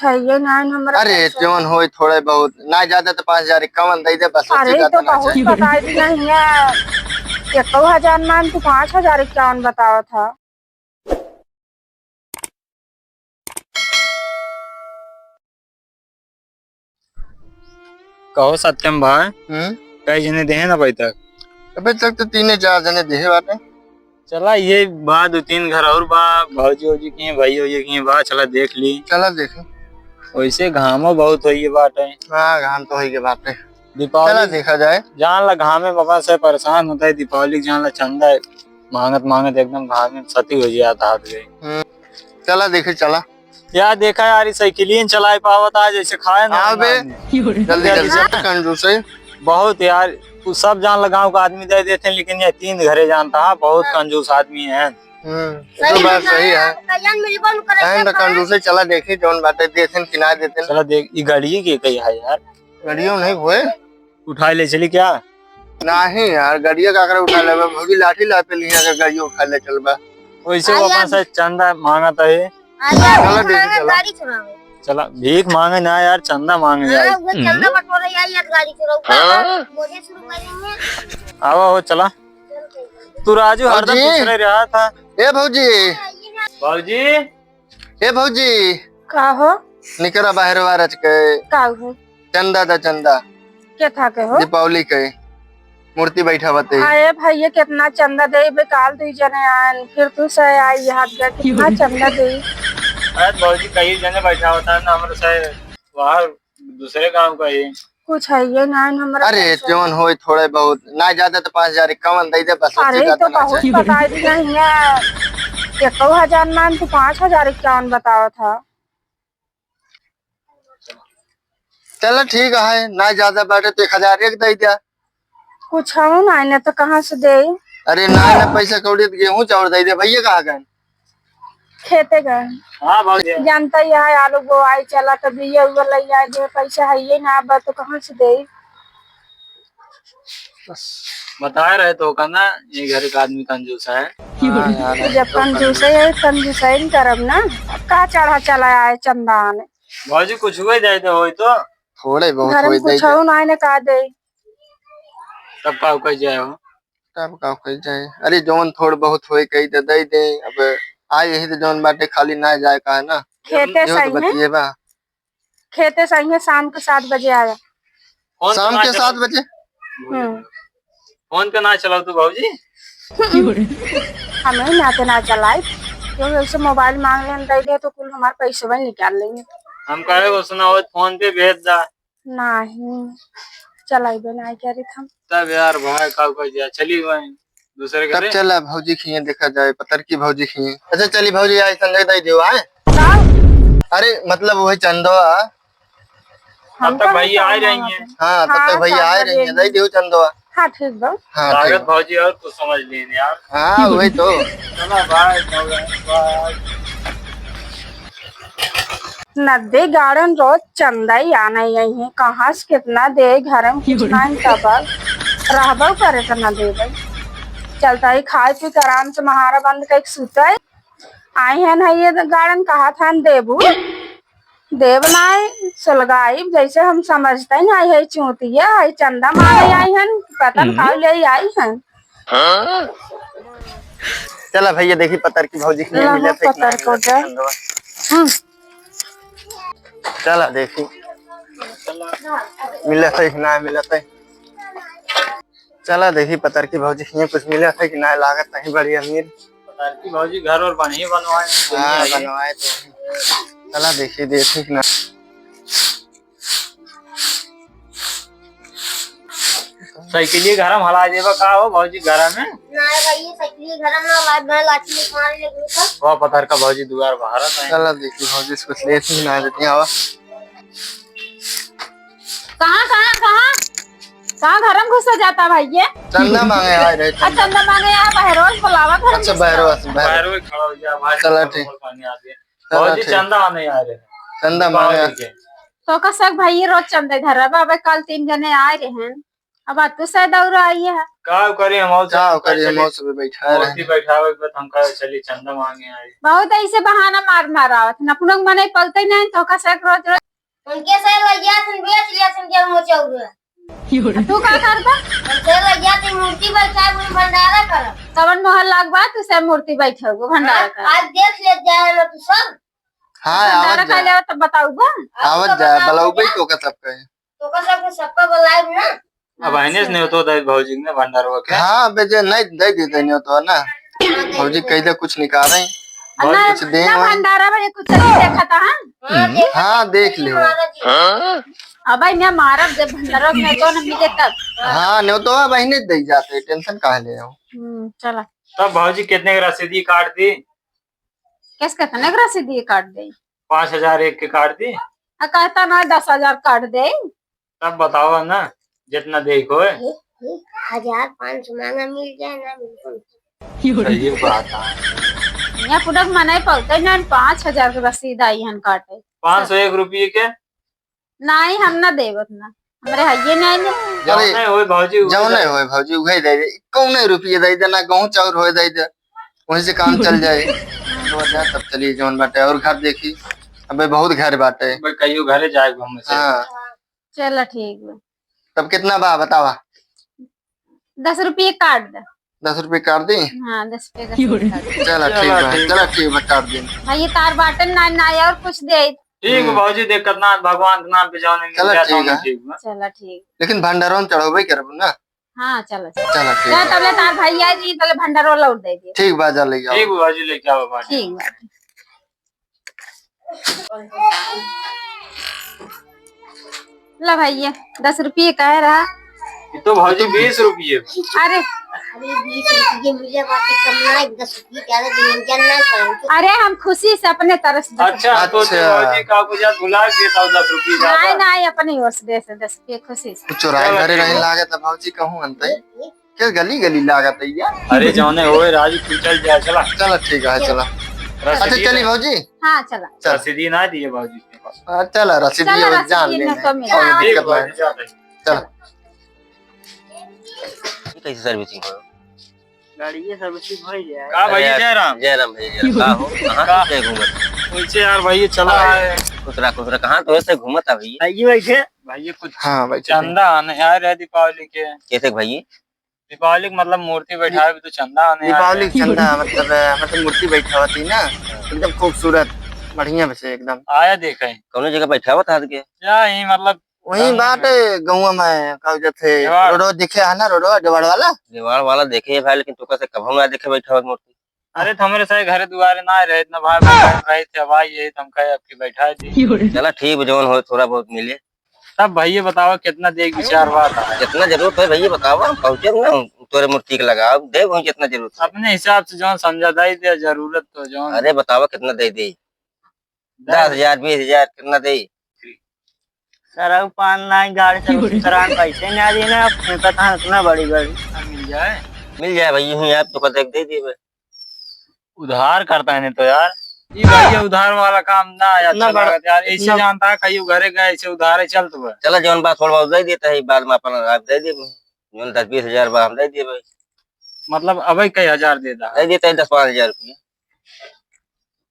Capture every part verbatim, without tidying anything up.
है ये नाइन हमरा अरे, पैसा। जौन होई थोड़े बहुत, ना ज्यादा तो पाँच हजार इक्यावन दे दे, बस, अरे, उससे ज्यादा तो ना बहुत चाहिए। बताई दी नहीं है, एको हजार नाइन, तू पाँच हजार इक्यावन बतावत है। कहो सत्यम भाई, हम्म? कई जने देहे ना अभी तक? अभी तक तो तीने चार जने देहे बाटे। चला, ये बा दो तीन घर और बा, भौजी वौजी की, भाई वौजी की बा, चला देख ली। चला देखे। वैसे घामो बहुत होई बाटे। हाँ, घाम तो होई के बाटे। दीपावली चला देखा जाए। जान ला घामे बाबा से परेशान होता है, दीपावली के जान ला चंदा मांगत मांगत एकदम घामे सती हो जाता हाथ गए। हम्म, चला देखे, चला। यार देखा यार, ई साइकिलियन चलाए पावत आज, ऐसे खाए ना हाँ बे। आदमी। जल्दी, जल्दी जल्दी चल। चल, कंजूस है। बहुत यार, तू सब जान ला गाँव का आदमी दे देते हैं, लेकिन ये तीन घरे जानता है, बहुत कंजूस आदमी है। हम्म, ये तो बात सही है। कल्याण मिलबो न करे, एहन तो कंजूस है, चला देखी जौन बाटे देते हैं कि ना देते हैं। चला देख, ई गाड़िए के कही है यार। गाड़ियों नहीं हुए। उठाए ले चली क्या? नहीं यार, गाड़िया का करे उठा लेबे, भौजी लाठी लाते लिया अगर गाड़िया उठा ले चलबा। वैसे वो आई अपन यार। से चंदा मांगत है। आई यार, चलो भीख ठीक है, मांगे, चलो। गाड़ी चुरावे। चला, भीख मांगे ना यार, चंदा मांगे हाँ, यार। वो चंदा बटोरे आई यार, गाड़ी चुरावे। हाँ? बोले शुरू करेंगे। आवा हो, चला। तू राजू हरदम भौजी। पिछड़े रहा था। ए भौजी। भौजी। ए भौजी। का हो? निकरा बाहर वारच के। का हो? चंदा दा चंदा। के था के हो? दीपावली के मूर्ति बैठावत है। अरे भैया, कितना चंदा देबे, काल दुई जने आयन, फिर तू से आई हाथ गए, कितना चंदा दे? अरे भौजी, कई जने बैठावत है ना, हमरे से बाहर दूसरे गांव का ही। कुछ है ये ना, हमरा अरे, पैसा जौन होई थोड़े बहुत, ना ज्यादा तो पाँच हजार इक्यावन दे दे, बस, अरे, उससे ज्यादा तो ना बहुत चाहिए। बताई दी नहीं है, एको हजार ना, तू पाँच हजार इक्यावन बतावत है। चला ठीक है, ना ज्यादा बाटे तो एक हजार एक दे दिया। कुछ हो ना, ना तो कहाँ से दे? अरे ना, ना पैसा कौड़ी तो गेहूं चाउर दे दे, भैया कहाँ गए? खेते गए। हाँ भौजी। जानता ही है, आलू बोआई चला तो बिया उआ लई आए दे, पैसा है ये ना, अब तो कहाँ से दे? बताए रहे तो का ना, ये घर का आदमी कंजूस है। हाँ यार, जब तो कंजूस है, कंजूस है, नहीं करब ना। अब का चढ़ा चला आए चंदा आने? भौजी, कुछ हुए जाए तो होई तो। थोड़े बहुत घर में होई कुछ जाए। हो ना, इन्हें का दे? तब का कह जाए हो? तब का कह जाए? अरे, जौन थोड़ बहुत होई, कही तो दे दे। अब आए यही तो जौन बाटे, खाली ना जाए का है ना? खेते इहो तो सही है। बतिए बा। खेते से आइए, शाम के सात बजे आया। फोन तो शाम ना के चलाओ। सात बजे? हम्म। फोन के ना चलाओ तू भौजी। हमें ना के ना चलाई, क्योंकि ऐसे मोबाइल मांग लेन दे दे तो कुल हमार पैसवा निकाल लेंगे। हम कहे वो सुना हो, फोन पे भेज दा। नहीं, चलाइबे ना करी हम। तब यार भाई का कर दिया, चली गए। दूसरे तब घरे? चला भौजी खिए देखा जाए, पतरकी भौजी खिए। अच्छा चली भौजी, आई संजय दाई देवा है। का? अरे मतलब वही चंदवा। तब तक भैया आ रही हैं। हाँ, तब तक भैया आ रही हैं, दे दियो चंदवा। हाँ, ठीक बा। हाँ, ठीक लागत बा। भौजी और कुछ समझ लेने यार। हाँ, वही तो। चला भाई, बाय। नद्दी गाड़न रोज चंदा ही आना ही है, कहाँ से कितना दे, घर में कुछ ना ही तबल रहबो करे तो ना देबे। चलता ही खाए पी के आराम से महारा बंद करके सुते। आई है ना ये गाड़न कहा था देबू, देव ना है, सुलगाई जैसे हम समझते ही ना है, चूतिया है, चंदा मांगे आई है, पता न का ले आई है। चला भैया, देखी पतर की भौजी के लिए ला मिला हो था कि ना पतर को मिला था दे। चंदवा। हम्म। चला देखी मिला था कि ना मिला था। चला देखी पतर की भौजी के लिए कुछ मिला था कि ना, लागत नहीं बड़ी अमीर। पतर की भौजी घर और बनी बनवाए हैं, हाँ, दुनिया ही। बनवाए तो हैं। चला देखी, देखी कि ना। साइकिलिए घर में हला जेबा का हो भौजी घर में? ना रे भाई, ये साइकिलिए घर में ना, लाज में लाठी लेके मारे लगे तो। वाह, पतर का भौजी दुआर बहारत है। चला देखी भौजी, इसको ले ही ना देती, आवा। कहाँ, कहाँ, कहाँ? कहाँ घर में घुसा जाता भाई ये? चंदा मांगे आए रहे, अच्छा, चंदा। चंदा मांगे आए, बहरोज बुलावा घर में। अच्छा, बहरोज, बहरोज। बहरोज खड़ा हो जा भाई, चला ठीक। पानी आ गया। चला भौजी ठीक। चंदा आने आ रहे हैं। चंदा मांगे। दीपावली के। तो का सक भाई ये रोज चंदा धरा बाबा, कल तीन जने आए रहे हैं। अब तू से दौड़ आई है। का करी हम और का करी हम और सब बैठा रहे। मूर्ति बैठावे के बाद हम कहा चली चंदा मांगे आई। बहुत ऐसे बहाना मार मार आवत न, अपनों के मनई पलते नहीं तो का से रोज रोज। उनके से लगिया थन बेच लिया थन गेहूं चौर। तू का करबा? उनके लगिया थन मूर्ति बैठा के भंडारा करब। कवन मोहर लागबा तू से मूर्ति बैठे हो भंडारा हाँ, कर। आज देख ले जाए ना तू सब। हाँ, भंडारा आवत खा जा। ले तो बताऊबा। आवत जा, बलौबे तो का सब कहे। तो का सब सबका बुलाए ना। अब आइने से नहीं होतो दाई भौजी ने भंडारवा के। हाँ, बे जे नहीं दे देते नहीं होतो ना। भौजी कह दे कुछ निकाले। और ना, कुछ दे ना वही। भंडारा में कुछ नहीं देखा था, हाँ? हाँ, देख लियो। अब भाई मैं मारब जब भंडारा में तो ना मिले तब। हाँ, नहीं तो अब बहिने दे जाते, tension काहे ले हो? हम्म, चला। तब भौजी कितने की रसीदी काट दी? किस कितने की रसीदी काट दे? पाँच हजार एक के काट दी। आ, कहता ना दस हजार काट दे। तब बतावा ना, जितना देख होए। ए, ए, हजार पाँच सौ मांगा मिल जाए ना, बिल्कुल। सही बात है। यहाँ पुरक मनाई पलते ना, पाँच हजार के रसीद आई हन काटे। पाँच सौ एक रुपये के? नहीं, हम ना देवत ना, हमरे हइये नहीं ने। अरे, जौने होए भौजी, उहे जौने दे। होए भौजी, उहे दे दे। कौने रुपये दे दे ना, गेहूं चाउर होए दे दे, वहीं से काम चल जाए। तो जा, तब चलिए जौन बाटे और घर देखी। अबे बहुत घर बाटे। भाई, कहियो घरे जाए घूमे से। हाँ। चला ठीक बा। तब कितना बा बतावा? दस रुपये काट दे। दस रुपये काट दी? हाँ, दस रुपये का काट दे। चला ठीक बा, चला ठीक बा, काट दी। भाई, ये तार बाटन ना, ना और कुछ दे। ठीक बा, हम्म। भौजी, देख कितना भगवान के नाम पे जौन मिल चला जाए, ठीक तौन है। ठीक बा। चला ठीक। लेकिन भंडारों में चढ़ावे करबो ना? हाँ, चला, चला। चला ठीक जा, बा। तबले तार भाई आ जी, तबले भंडारो लौट दे दिए। ठीक बा, जा ले आओ। ठीक बा, भौजी, लेके आओ, भौजी। ठीक बा। ला भैया, दस रुपये का है रहा। ये तो भौजी बीस रुपये। अरे। अरे, बीस रुपये मिले बाटे, कम ना, दस रुपये ज्यादा दे, हम जान ना पाएंगे। अरे, हम खुशी से अपने तरफ से दस अच्छा, तो अच्छा। भौजी का कुछ भुला के तो दस रुपये ज्यादा। नहीं, नहीं, अपनी ओर से दे से दस रुपये खुशी से। कुछ चोराई चलो, भरे ठीक रहे है। लागत है भौजी, कहूँ अंतई। के गली गली लागत है यार। अरे जौने होए राजू, तू चल जा, चला। चला ठीक है, चला। रसीदी अच्छा चली दे। भौजी। हाँ, चला। चल। रसीदी ना दिए भौजी के पास। हाँ, चला रसीदी चला, अब जान रसीदी लेना। ना तो मिला। कौनो ठीक दिक्कत बा, नहीं। जा भाई। चला। ये कैसे servicing हो? गाड़ी ये servicing हो ही जाए। का अरे भैया यार, जयराम? जयराम भैया, जयराम। का हो? कहाँ का? से घूमत? वैसे यार भैया चला का? है। खुश रहा, खुश रहा। कहाँ तो ऐसे घूमत है भैया? आइए बैठे। भैया कुछ हाँ, बैठे। चंदा आने आए रहे दीपावली के। कैसे भैया? दीपावली के मतलब मूर्ति बैठावे भी तो चंदा आने आ दीपावली रहे। के चंदा, मतलब, अ, मतलब मूर्ति बैठावत ही ना, एकदम खूबसूरत, बढ़िया बसे एकदम। आया देखे। कौनो जगह बैठावत हाथ के? या ही मतलब वहीं गाँव बाटे में। गौवा में, का कहते हैं, डेवाड़। रोडो दिखे है ना, रोडो डेवाड़ वाला? डेवाड़ वाला देखे है भाई, लेकिन तोका से कभो ना देखे बैठावत मूर्ति। अरे तो हमरे सारे घरे दुआरे ना रहे, इतना भाई बैठा रहे थे, भाई यही तो हम कहे आपकी बैठा दी। चला ठीक बा, जौन हो थोड़ा बहुत मिले। तब भैया बतावा कितना देख विचार बात है। जितना जरूरत है भैया बतावा, हम पहुँचे ना तोरे मूर्ति के लगाओ, दे वहीं जितना जरूरत है। अपने हिसाब से जौन समझा दे दे, जरूरत तो जौन। अरे बतावा कितना दे दे? दस। दस हजार, बीस हजार कितना दे? सरऊ पान नाई गाड़ी चलो सुतरान पैसे ना देना, अपने पता है इतना बड़ी गाड़ी। मिल जाए। मिल जाए भैया, यहीं आप तो कल देख दे दिए। उधार करता है नहीं तो यार, ई भैया उधार वाला काम ना है, अच्छा इतना बड़ा, लागत यार, ऐसे इतना जानता है, कहीं घरे गए, ऐसे उधार है, चल तो है। चला, जौन बात थोड़ा बहुत दे देता है, बाद में अपन आप दे देबे, जौन दस बीस हजार बा, हम दे देबे। मतलब, अबे कई हजार दे दा। दे देता है दस पाँच हजार रुपया।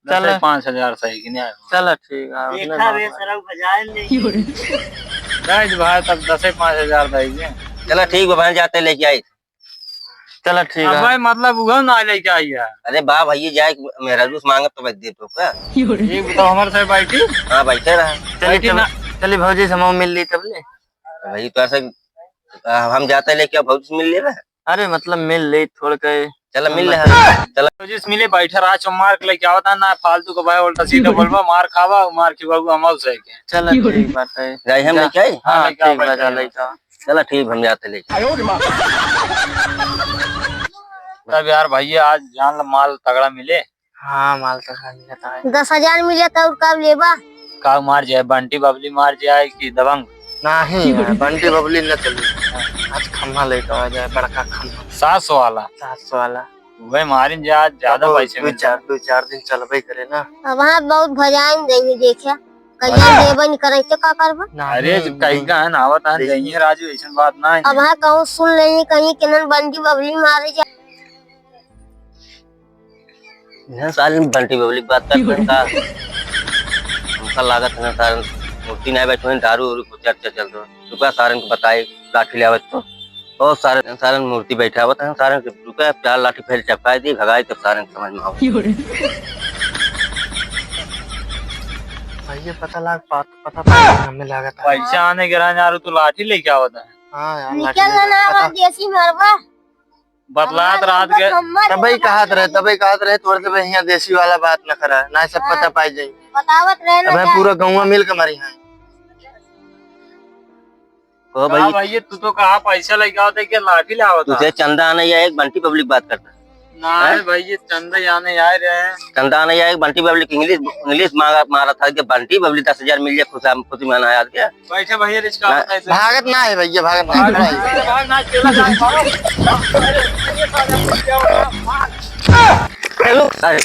दस चला। पाँच हजार सही कि नहीं? चला, ठीक है, उतने देखा बहुत रे, है। सरऊ बजाए ले। दे दे भाई, तब दस पाँच हजार दे दे। चला, ठीक बा, भाई, जाते लेके आई। चला ठीक अब है। भाई मतलब उहो ना लेके आई है। अरे बा भैया जाए मेहरारू से मांगत तो भाई दे तो का। एक तो हमारे से बैठी। हाँ बैठे रहा। चली बैठी तब, ना। चली भौजी से हम मिल ली तब ले। भाई तो ऐसे आ, हम जाते लेके अब भौजी से मिल लेबे। अरे मतलब मिल ले थोड़ के। चला मिल ले। चला। भौजी से मिले बैठे रहा, चो मार के लेके आवता ना, फालतू को भाई उल्टा सीधा बोलबा, मार खावा, मार खिबाबू हम उसे के। चला ठीक बात है। जाए हम जा। लेके आई? हाँ, हाँ, लेके आओ, ठीक बा, बैठे जा रहो। लेके आओ। चला ठीक, हम जाते लेके। तब यार भैया आज जान ला माल तगड़ा मिले। हाँ, माल तगड़ा मिला था। दस हजार मिले तो और का लेबा? का मार जाए, बंटी बबली मार जाए कि दबंग? नहीं यार, बंटी बबली न चली। आज खम्मा लेके आ जाए, बड़का खम्मा। सात सौ वाला? सात सौ वाला। वही मारिन जा, ज्यादा बहुत पैसे दो मिलते चार, हैं। दो चार दिन चलबे करे ना। अब वहाँ बहुत भजाइन देंगे, देखा। कहिया देबे नहीं करे तो का करबा? ना, अरे, नहीं, जब कहीं नहीं। का है ना, आवत है, नहीं। जइए राजू, ऐसन बात ना है। अब हाँ कहूँ सुन लेनी कहीं के नन बंटी बबली मारे जा। इन्हें सारे बंटी बबली बात करते हैं का? हमका लागत है ना सारे मूर्ति नहीं बैठे हैं, दारू उरू को चर्चा चल रहा है। रुका सारन को बताए, लाठी ले आवत तो। बहुत सारे सारन मूर्ति बैठे आवत हैं, सारन के रुका चार लाठी फेर चपकाए दी, भगाए तब सारन समझ में आवत। भैया पता लाग, पा-, पता पा, हमें लागत है। पैसा आने के रहने यार, तू लाठी लेके आवत है। हाँ यार, लाठी निकल लेके ना आवत। देसी मरवा। बतलात हमार रात के। नंबर तबई हमार कहत रहे, नंबर। तबई कहत रहे, तोर तबे हियाँ देसी वाला बात न करा, ना सब हाँ। पता पाई जाई। बतावत रहे ना अब हम का? पूरा गौवा मिल के मारी हैं। ओ का भाई। भैया, तू तो कहा पैसा लेके आवत है, क्या लाठी ले आवत है? तुझे चंदा आने या एक बंटी पब्लिक बात करता। ना हैं? भाई, ये चंदा आने आ रहे हैं। चंदा आने या एक बंटी पब्लिक इंग्लिश, इंग्लिश मांगा, मारा था कि बंटी पब्लिक दस हजार मिल जाए, खुश, खुशी मनाया आज के। बैठे भैया, रिक्शा ना। भागत ना है भैया, भागत ना है भाई। भाग ना, चला जा, भाग। हेलो, अरे,